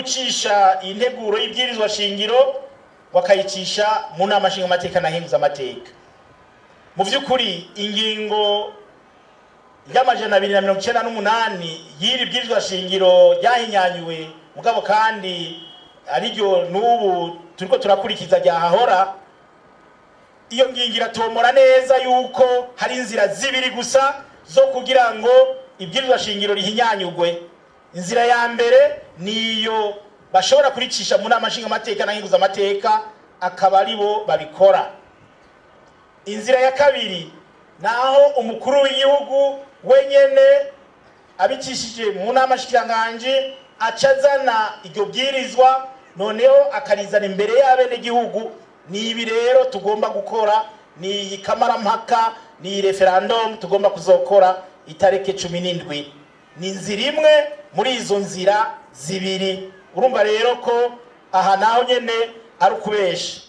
Gucisha integuro y'ibwirizwa shingiro bakayicisha mu nama nshingamateka na amateka. Mu by'ukuri, ingingo y'298 y'iri bwirizwa shingiro ryahinyanyuwe, mugabo kandi ariryo n'ubu turiko turakurikiza ryahahora, iyo ngingo iratomora neza yuko hari inzira zibiri gusa zo kugira ngo ibwirizwa shingiro rihinyanyugwe. Inzira ya mbere niyo bashobora kuricisha mu nama nshingamateka na nkenguzamateka, akaba aribo babikora. Inzira ya kabiri naho umukuru w'igihugu wenyene abicishije mu nama nshikiranganji aca azana iryo bwirizwa, noneho akarizana imbere y'abenegihugu. Ni ibi rero tugomba gukora, ni iyi kamarampaka, ni iyi referendum tugomba kuzokora itariki 17. Ni inzira imwe muri izo nzira zibiri. Urumva rero ko aha naho nyene ari ukubesha.